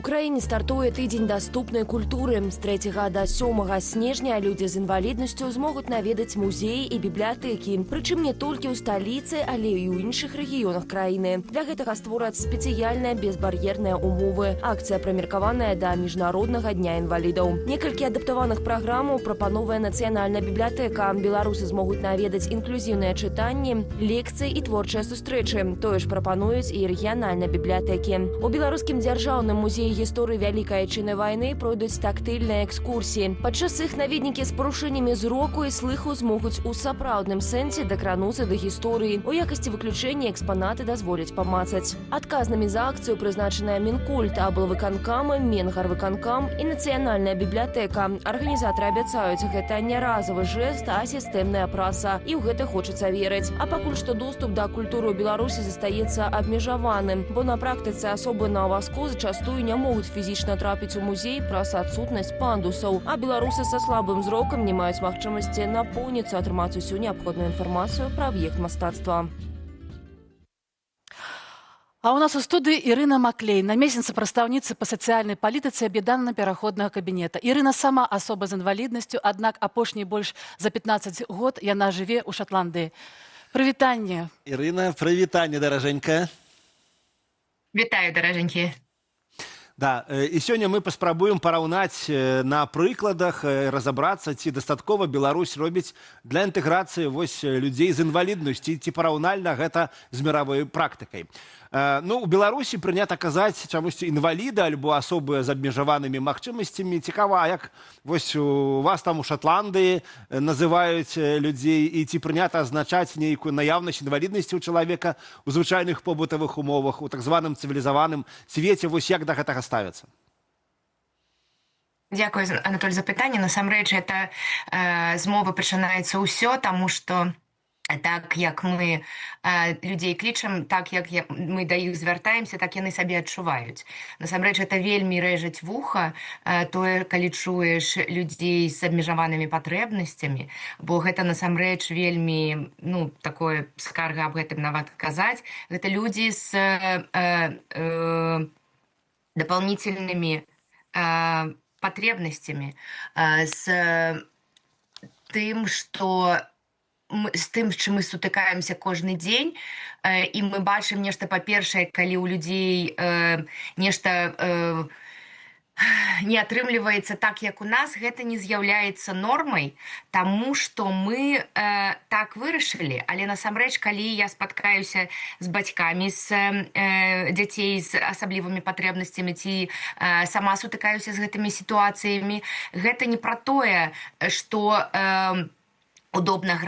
У краіне стартуе тыдзень даступнай культуры. З 3 да 7 снежня людзі з інваліднасцю змогуць наведаць музеі і бібліятэкі. Прычым не толькі ў сталіцы, але і ў іншых рэгіёнах краіны. Для гэтага створаць спецыяльныя безбар'ерныя умовы. Акцыя прымеркаваная да Міжнароднага дня інвалідаў. Некалькі адаптаваных праграмаў прапановвае Нацыянальная бібліятэка. Беларусы змогуць наведаць інклюзіўныя чытанні, лекцыі і творчыя сустрэчы. Тое ж прапануюць і рэгіянальныя бібліятэкі. У Беларускім дзяржаўным музеі гісторыі Вялікай Айчыннай вайны пройдуць тактыльныя экскурсіі. Падчас іх наведнікі з парушэннямі зроку і слыху змогуць у сапраўдным сэнсе дакрануцца да гісторыі. У якасці выключэння экспанаты дазволяць памацаць. Адказнымі за акцыю прызначаная Мінкульт, аблвыканкамы, Менгарвыканкам і Нацыянальная бібліятэка. Арганізатары абяцаюць, гэта не разавы жэст, а сістэмная праца. І ў гэта хочацца верыць. А пакуль што доступ да культуры ў Беларусі застаецца абмежаваным, бо на практыцы асобы на вазку зачастую не могуць фізічна трапіць у музей праз адсутнасць пандусаў. А беларусы са слабым зрокам не маюць магчымасці напоўніцу атрымаць усю неабходную інфармацыю пра аб'ект мастацтва. А у нас у студыі Ірына Маклей, намесніца прадстаўніцы па сацыяльнай палітыцы Аб'яднанага пераходнага кабінета. Ірына сама асоба з інваліднасцю, аднак апошні больш за 15 год яна жыве ў Шатландыі. Прывітанне. Ірына, прывітанне, даражэнькая. Вітаю, даражэнькі. Да, і сёння мы паспрабуем параўнаць на прыкладах, разабрацца, ці дастаткова Беларусь робіць для інтэграцыі вось людзей з інваліднасці, ці параўнальна гэта з міравой практыкай. Ну, у Беларусі прынята казаць чамусьці інваліда альбо асобы з абмежаванымі магчымасцямі. Цікава, а як вось у вас там, у Шатландыі, называюць людзей і ці прынята азначаць нейкую наяўнасць інваліднасці ў чалавека ў звычайных побытавых умовах, у так званым цывілізаваным свеце, вось як да гэтага ставяцца? Дзякую, Анатоль, за пытанне. Насамрэч, это з мовы пачынаецца ўсё, таму што так, як мы людзей клічам, так, як мы да іх звяртаемся, так яны сабе адчуваюць. Насамрэч, это вельмі рэжаць вуха, тое, калі чуеш людзей з абмежаванымі патрэбнасцямі, бо гэта насамрэч вельмі, ну, такое скарга аб гэтым нават казаць. Гэта людзі з дополнительными потребностями, з тым, што з тым, з чым мы сутыкаемся кожны дзень, і мы бачым нешта, па-першае, калі ў людзей нешта не атрымліваецца так, як у нас, гэта не з'яўляецца нормай, таму што мы так вырашылі. Але насамрэч, калі я спаткаюся з бацькамі з дзяцей з асаблівымі патрэбнасцямі ці сама сутыкаюся з гэтымі сітуацыямі, гэта не пра тое, што удобна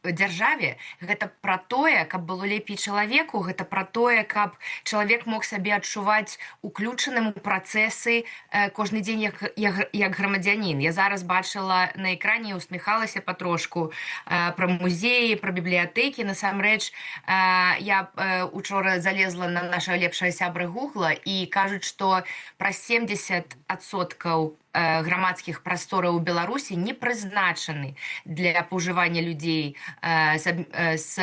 дзяржаве, гэта пра тое, каб было лепей чалавеку, гэта пра тое, каб чалавек мог сабе адчуваць уключаным у працэсы кожны дзень як грамадзянін. Я зараз бачыла на экране і усміхалася патрошку пра музеі, пра бібліятэкі. Насамрэч, я учора залезла на нашага лепшага сябра Гугла, і кажуць, што пра 70% грамадскіх прастораў у Беларусі не прызначаны для паўжывання людзей з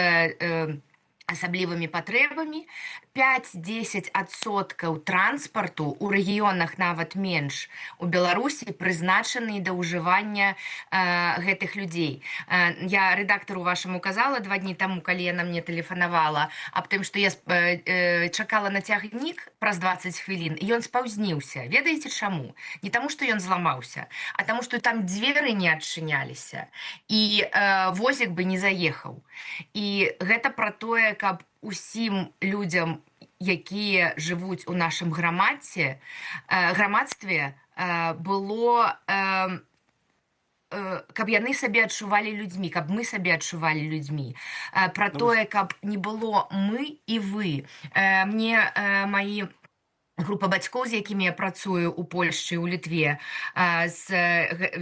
асаблівымі патрэбамі. 5-10% транспарту, у рэгіёнах нават менш, у Беларусі прызначаны да ўжывання гэтых людзей. Я рэдактару вашаму казала 2 дні таму, калі яна мне тэлефанавала аб тым, што я чакала на цягнік праз 20 хвілін, і ён спаўзніўся. Ведаеце чаму? Не таму, што ён зламаўся, а таму, што там дзверы не адчыняліся і возік бы не заехаў. І гэта пра тое, каб усім людзям, якія жывуць у нашым грамадстве, было, каб яны сабе адчувалі людзьмі, каб мы сабе адчувалі людзьмі. Пра Ну, тое, каб не было мы і вы. Мне маі група бацькоў, з якімі я працую ў Польшчы, у Літве, з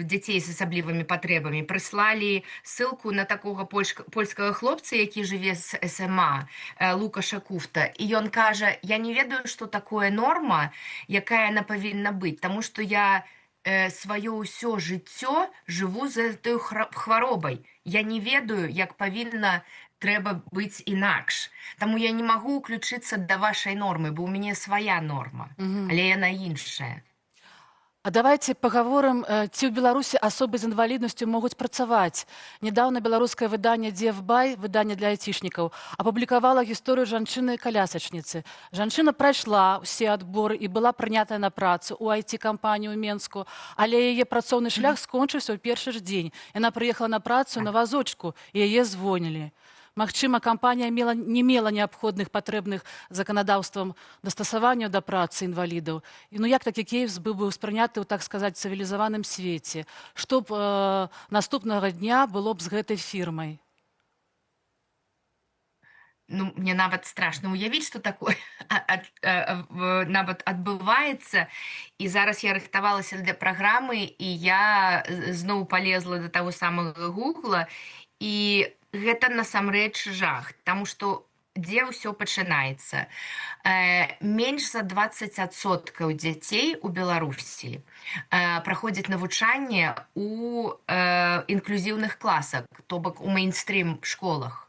дзяцей з асаблівымі патрэбамі, прыслалі ссылку на такога польскага хлопца, які жыве з СМА, Лукаша Куфта. І ён кажа: «Я не ведаю, што такое норма, якая яна павінна быць, таму што я сваё ўсё жыццё жыву з этой хваробай. Я не ведаю, як павінна Трэба быць інакш. Таму я не магу ўключыцца да вашай нормы, бо ў мяне свая норма, але яна іншая. А давайте пагаворым, ці ў Беларусі асобы з інваліднасцю могуць працаваць. Нядаўна беларускае выданне «Дзевбай», выданне для айцішнікаў, апублікавала гісторыю жанчыны-калясачніцы. Жанчына прайшла ўсе адборы і была прынятая на працу ў айці-кампанію ў Менску, але яе працоўны шлях скончыўся ў першы ж дзень. Яна прыехала на працу на вазочку, і яе звольнілі. Магчыма, кампанія не мела неабходных, патрэбных заканадаўствам дастасаванняў да працы інвалідаў. І ну як такі кейс быў бы ўспрыняты ў, так сказаць, цывілізаваным свеце? Што б наступнага дня было б з гэтай фірмай? Ну, мне нават страшна ўявіць, што такое нават адбываецца. І зараз я рыхтавалася для праграмы, і я зноў палезла да таго самага гугла, і гэта насамрэч жах, таму што дзе ўсё пачынаецца? Менш за 20% дзяцей у Беларусі праходзяць навучанне у інклюзіўных класах, то бок у мейнстрим школах.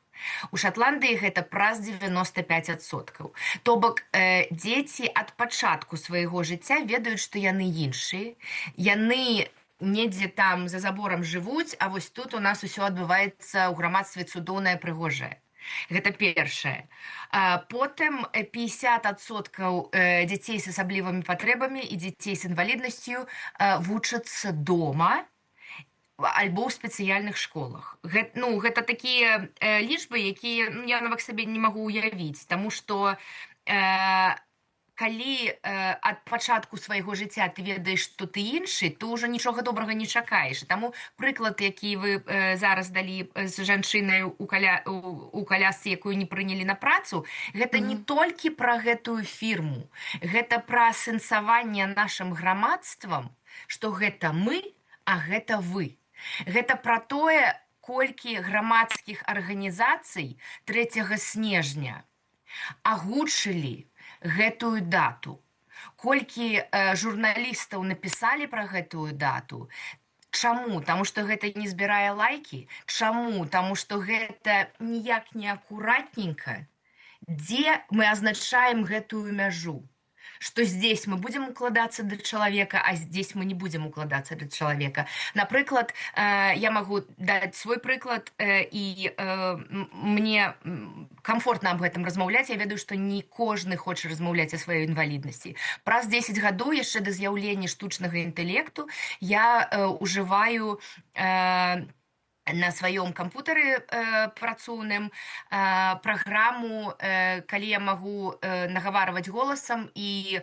У Шатландыі гэта праз 95%. То бок дзеці ад пачатку свайго жыцця ведаюць, што яны іншыя. Яны недзе там за заборам жывуць, а вось тут у нас усё адбываецца ў грамадстве цудоўнае, прыгожае. Гэта першае. Потым 50% дзяцей з асаблівымі патрэбамі і дзяцей з інваліднасцю вучацца дома альбо ў спецыяльных школах. Ну, гэта такія лічбы, якія, ну, я нават сабе не магу ўявіць, таму што калі ад пачатку свайго жыцця ты ведаеш, што ты іншы, то ўжо нічога добрага не чакаеш. Таму прыклад, які вы зараз далі з жанчынай у калясцы, якую не прынялі на працу, гэта не толькі пра гэтую фірму, гэта пра асэнсаванне нашым грамадствам, што гэта мы, а гэта вы. Гэта пра тое, колькі грамадскіх арганізацый 3 снежня агучылі гэтую дату. Колькі журналістаў напісалі пра гэтую дату. Чаму? Таму што гэта не збірае лайкі? Чаму? Таму што гэта ніяк не акуратненька. Дзе мы азначаем гэтую мяжу? Что здесь мы будем укладаться до человека, а здесь мы не будем укладаться до человека. Напрыклад, я могу дать свой прыклад, і мне комфортно об этом размаўляць. Я ведаю, што не кожны хоча размаўляць о сваёй інваліднасці. Праз 10 гадоў, яшчэ да з'яўлення штучнага інтэлекту, я ужываю на сваём кампутары працоўным праграму, калі я магу нагаварваць голасам, і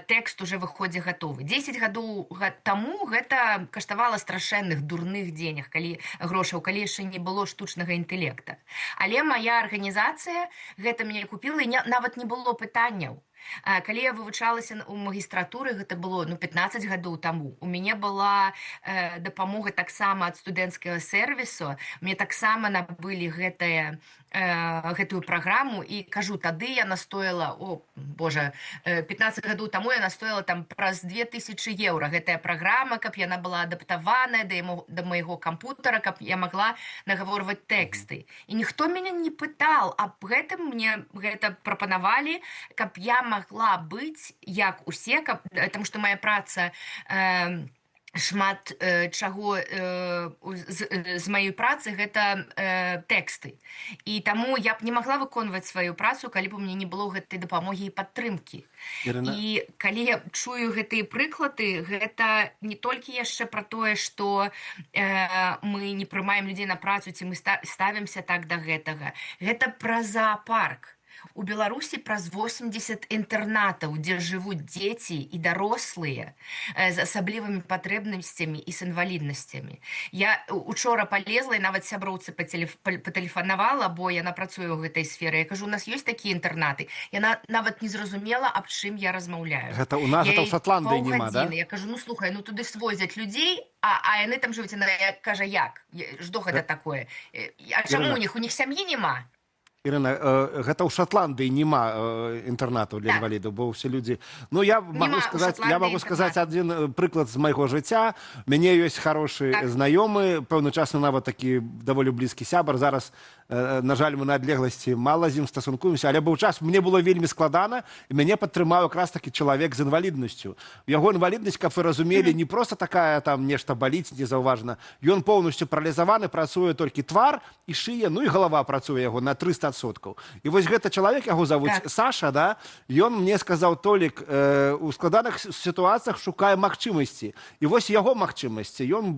тэкст уже выходзе гатовы. 10 гадоў таму гэта каштавала страшэнных дурных денег, калі грошаў, калі яшчэ не было штучнага інтэлекта. Але моя арганізацыя гэта мяне купіла, і нават не было пытанняў. Калі я вывучалася ў магістратуры, гэта было, ну, 15 гадоў таму, у мяне была дапамога таксама ад студэнцкага сервісу, мне таксама набылі гэтую праграму, і кажу, тады яна стоіла, о божа, 15 гадоў таму яна стоіла там праз 2000 еўра, гэтая праграма, каб яна была адаптаваная да майго кампутара, каб я магла нагаворваць тэксты. І ніхто мяне не пытал аб гэтым, мне гэта прапанавалі, каб я магла быць як усе, каб, таму што моя праца шмат чаго з маёй працы гэта тэксты. І таму я б не магла выконваць сваю працу, калі б у мяне не было гэтай дапамогі і падтрымкі. Ірына. І калі я чую гэтыя прыклады, гэта не толькі яшчэ пра тое, што мы не прымаем людзей на працу ці мы ставімся так да гэтага. Гэта пра заапарк. У Беларусі праз 80 інтэрнатаў, дзе жывуць дзеці і дарослыя з асаблівымі патрэбнасцямі і з інваліднасцямі. Я учора палезла і нават сяброўцы патэлефанавала, бо яна працуе ў гэтай сферы. Я кажу: «У нас ёсць такія інтэрнаты?» Яна нават не зразумела, аб чым я размаўляю. Гэта ў нас, Я гэта ў ёй Шатландыі няма, да? паўгадзіны. Я кажу: «Ну слухай, ну туды свозяць людзей, а яны там жывуць». Яна кажа: «Як? Што гэта такое? А чаму Ірына. у них сям'і няма?» Ірына, гэта ў Шатландыі няма інтэрнатаў для інвалідаў, бо ўсе людзі. Ну, я магу Няма ў сказаць, я Шатландыі магу сказаць інтэрнатаў. адзін прыклад з майго жыцця. У мяне ёсць харошы знаёмы, пэўны час нават такі даволі блізкі сябар. Зараз, на жаль, мы на адлегласці мала з ім стасункуемся, але быў час, мне было вельмі складана, і мяне падтрымаў якраз такі чалавек з інваліднасцю. Яго інваліднасць, каб вы разумелі, не проста такая, там нешта баліць незаўважна. Ён поўнасцю паралізаваны, працуе толькі твар і шыя, ну і галава працуе яго на 300%. І вось гэты чалавек, яго завуць Саша, да, ён мне сказаў: «Толік, у складаных сітуацыях шукае магчымасці». І вось яго магчымасці. Ён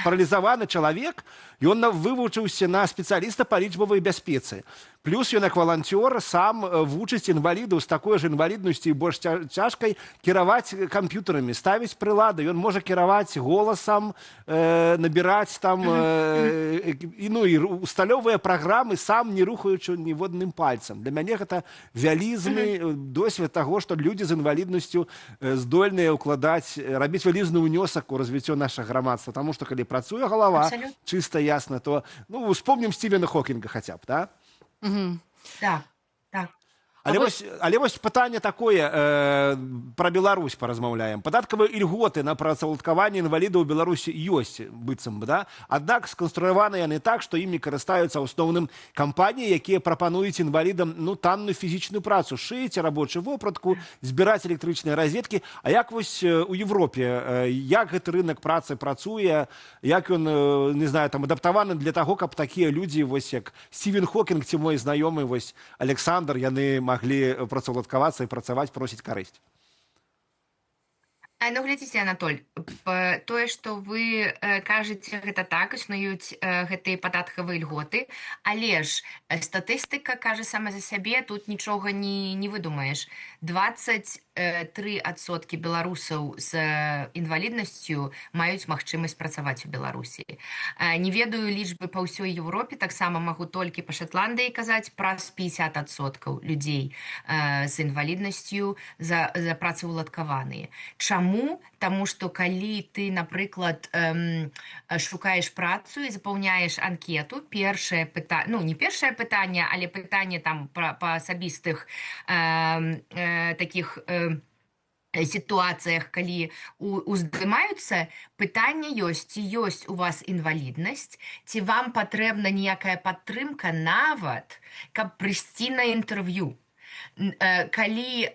паралізаваны чалавек, ён вывучыўся на спецыяліста па лічбавай бяспецы. Плюс ён як валанцёр сам вучыць інвалідаў з такой жа інваліднасцю і больш цяжкай кіраваць камп'ютарамі, ставіць прылады. Ён можа кіраваць голасам, набіраць там і, ну, і усталёўвае праграмы сам, не рухаючы ніводным пальцам. Для мяне гэта вялізны досвед таго, што людзі з інваліднасцю здольныя ўкладаць, рабіць вялізны ўнёсак у развіццё нашага грамадства. Таму што калі працуе галава чыста, ясна, то, ну, успомнім Стівена Хокінга хаця б, да? Так. Але вось пытанне такое, пра Беларусь паразмаўляем. Падаткавыя ільготы на працаўладкаванне інвалідаў у Беларусі ёсць, быццам бы, да? Аднак сканструяваны яны так, што імі карыстаюцца ў асноўным кампаніі, якія прапануюць інвалідам, ну, танную фізічную працу, шыць рабочую вопратку, збіраць электрычныя разеткі. А як вось у Европе, як гэты рынок працы працуе, як ён, не знаю, там адаптаваны для таго, каб такія людзі, вось як Стівен Хокінг ці мой знаёмы вось Александр, яны маглі працаўладкавацца і працаваць, просіць карысць? Ну, глядзіце, Анатоль, тое, што вы кажаце, гэта так, існуюць гэтыя падаткавыя льготы, але ж статыстыка кажа сама за сябе, тут нічога не выдумаеш. 23% беларусаў з інваліднасцю маюць магчымасць працаваць у Беларусі. Не ведаю лічбы па ўсёй Еўропе, таксама магу толькі па Шатландыі казаць, праз 50% людзей з інваліднасцю за працаўладкаваныя. Чаму? Таму што калі ты, напрыклад, шукаеш працу і запаўняеш анкету, першае пыта... ну, не першае пытанне, але пытанне там па асабістых такіх сітуацыях, калі уздымаюцца, пытанне ёсць, ці ёсць у вас інваліднасць, ці вам патрэбна нейкая падтрымка нават, каб прыйсці на інтэрв'ю. Калі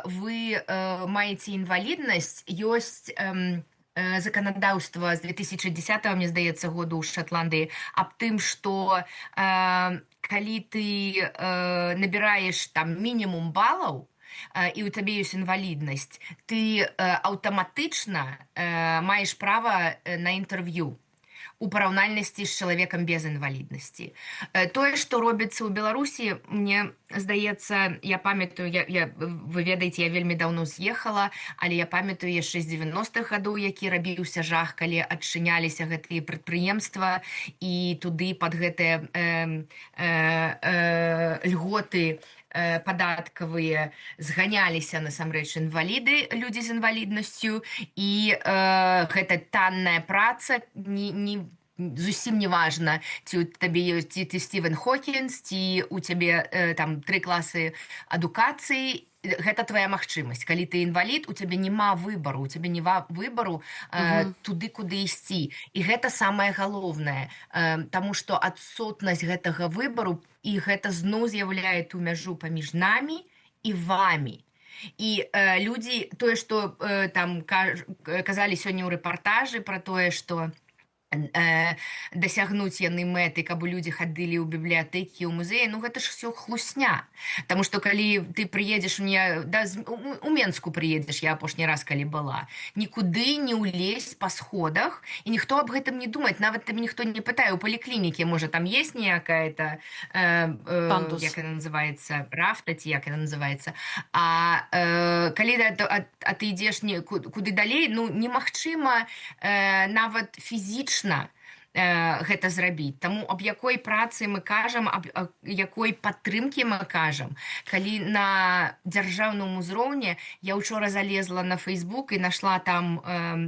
вы маеце інваліднасць, ёсць заканадаўства з 2010, мне здаецца, году ў Шатландыі аб тым, што калі ты набіраеш там мінімум балаў, і ў цябе ёсць інваліднасць, ты аўтаматычна маеш права на інтэрв'ю у параўнальнасці з чалавекам без інваліднасці. Тое, што робіцца ў Беларусі, мне здаецца, я памятаю, вы ведаеце, я вельмі даўно з'ехала, але я памятаю яшчэ з 90-х гадоў, які рабіўся жах, калі адчыняліся гэтыя прадпрыемства і туды пад гэтыя льготы падаткавыя зганяліся насамрэч інваліды, людзі з інваліднасцю, і гэта танная праца, не зусім не важна, ці у табе ёсць, ці ты Стівен Хокінс, ці у цябе там тры класы адукацыі, гэта твоя магчымасць. Калі ты інвалід, у цябе няма выбару, у цябе няма выбару туды, куды ісці. І гэта самае галоўнае, таму што адсутнасць гэтага выбару, і гэта зноў з'яўляе ту мяжу паміж намі і вамі. І людзі, тое, што там казалі сёння ў рэпартажы пра тое, што дасягнуць яны мэты, каб людзі хадзілі ў бібліятэкі, ў музеі, ну гэта ж всё хлусня. Таму што калі ты прыедзеш мне, да, у Менску прыедзеш, я апошні раз калі была, нікуды не ўлезь па сходах, і ніхто аб гэтым не думает, нават табе ніхто не пытае. У паліклініке, можа, там есть некая это Пандус. як она называется, рафта ці як она называется, а калі а ты ідзеш не куды далей, ну немагчыма нават фізічна. Гэта зрабіць. Таму аб якой працы мы кажам, аб якой падтрымкі мы кажам, калі на дзяржаўным узроўні? Я учора залезла на Facebook і нашла там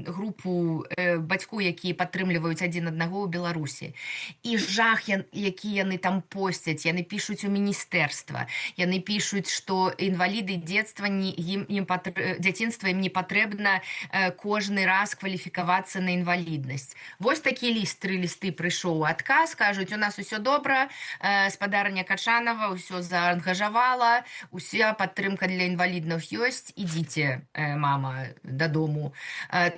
групу бацькоў, якія падтрымліваюць адзін аднаго ў Беларусі, і жах, які яны там посцяць. Яны пішуць у міністэрства, яны пішуць, што інваліды детства не ім, ім патр... дзяцінства, ім не патрэбна кожны раз кваліфікавацца на інваліднасць. Вось такі ліст, тры лісты прыйшоў адказ. Кажуць: «У нас усё добра, спадарня Качанова ўсё заангажавала, уся падтрымка для інвалідных ёсць, ідзіце, мама, дадому».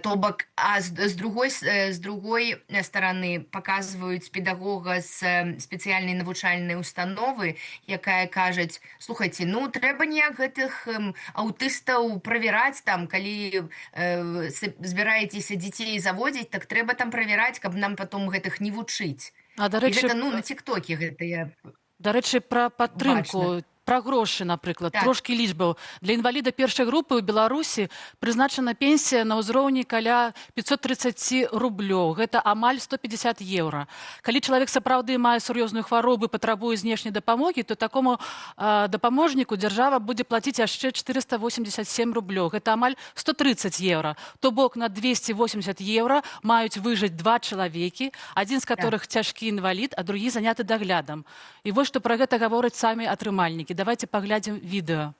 То бок, а з другой стороны паказваюць педагога з спецыяльнай навучальнай установы, якая кажаць: «Слухайте, ну трэба неяк гэтых аўтыстаў правяраць там, калі збіраецеся дзяцей заводзіць, так трэба там правяраць, каб нам потом гэтых не вучыць». А дарэчы, гэта, ну, на тыктоке гэта я Дарэчы, пра падтрымку, пра грошы, напрыклад, трошкі лічбаў. Для інваліда першай групы ў Беларусі прызначана пенсія на ўзроўні каля 530 рублёў. Гэта амаль 150 еўра. Калі чалавек сапраўды мае сур'ёзную хваробу і патрабуе знешняй дапамогі, то такому дапаможніку дзяржава будзе плаціць яшчэ 487 рублёў. Гэта амаль 130 еўра. То бок на 280 еўра маюць выжыць два чалавекі, адзін з которых цяжкі інвалід, а другі заняты даглядам. І вось што пра гэта гавораць самі атрымальнікі. Давайте паглядзім відэа.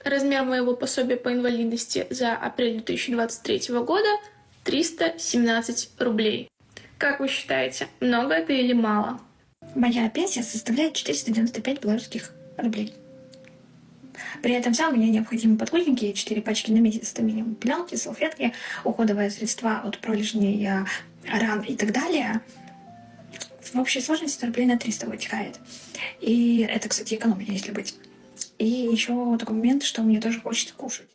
Размер моего пособия по инвалидности за апрель 2023 года 317 рублей. Как вы считаете, много это или мало? Моя пенсия составляет 495 белорусских рублей. При этом сам у меня необходимы подгузники, 4 пачки на месяц, это минимум, пеленки, салфетки, уходовые средства от пролежней, ран и так далее. В общей сложности рублей на 300 вытекает. И это, кстати, экономия, если быть. И еще такой момент, что мне тоже хочется кушать.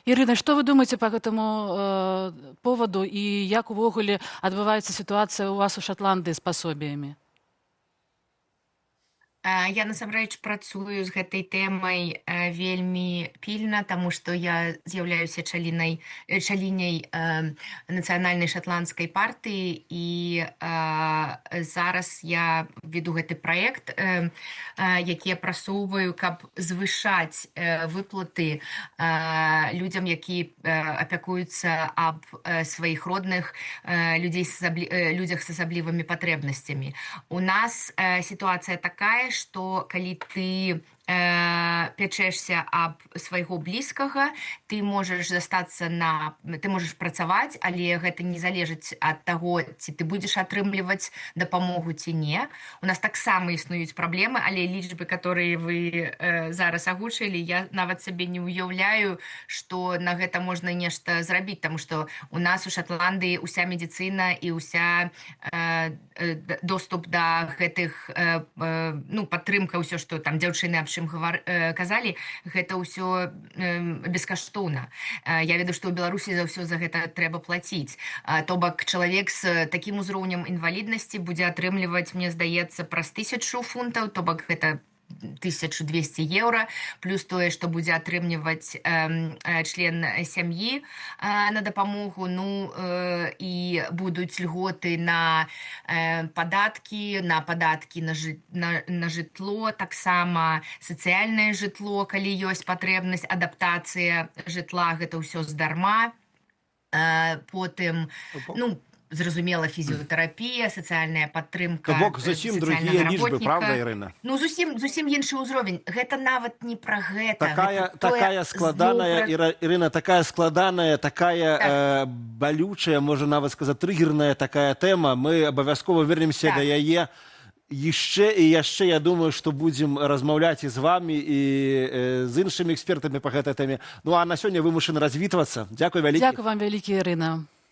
Ірына, што вы думаеце по гэтаму поводу і як увогуле адбываецца сітуацыя ў вас у Шатландыі з пасобіямі? Я насамрэч працую з гэтай тэмай вельмі пільна, таму што я з'яўляюся чалінай чаліняй Нацыянальнай шатландскай партыі, і зараз я веду гэты праект, які я прасоўваю, каб звышаць выплаты людзям, які апякуюцца аб сваіх родных, людзей людзях з асаблівымі патрэбнасцямі. У нас сітуацыя такая, што калі ты пячэшся аб свайго блізкага, ты можаш застацца на ты можаш працаваць, але гэта не залежыць ад таго, ці ты будзеш атрымліваць дапамогу ці не. У нас таксама існуюць праблемы, але лічбы, которые вы зараз агучылі, я нават сабе не ўяўляю, што на гэта можна нешта зрабіць, таму што у нас у Шатландыі уся медыцына і ўся доступ да гэтых ну, падтрымка, ўсё, што там дзяўчыны аб чым казалі, гэта ўсё бескаштоўна. Я ведаю, што ў Беларусі за ўсё за гэта трэба плаціць. То бок чалавек з такім узроўнем інваліднасці будзе атрымліваць, мне здаецца, праз 1000 фунтаў, то бок гэта 1200 еўра, плюс тое, што будзе атрымліваць член сям'і на дапамогу, ну і будуць льготы на падаткі, на жытло, таксама сацыяльнае жытло, калі ёсць патрэбнасць, адаптацыя жытла, гэта ўсё здарма. Потым, ну, зразумела, фізіотэрапія, сацыяльная падтрымка То бок зусім сацыяльнага другія лічбы, работніка. правда, Ірына? Ну, зусім, зусім іншы ўзровень. Гэта нават не пра гэта. Такая, Гэта тое такая складаная, зноў Ірына, такая складаная, такая балючая, можа нават сказаць, трыгерная такая тэма. Мы абавязкова вернемся да яе яшчэ і яшчэ. Я думаю, што будзем размаўляць і з вамі, і з іншымі экспертамі па гэтай тэме. Ну а на сёння вымушаны развітвацца. Дзякуй вялікі. Дзякуй вам вялікі, Ірына.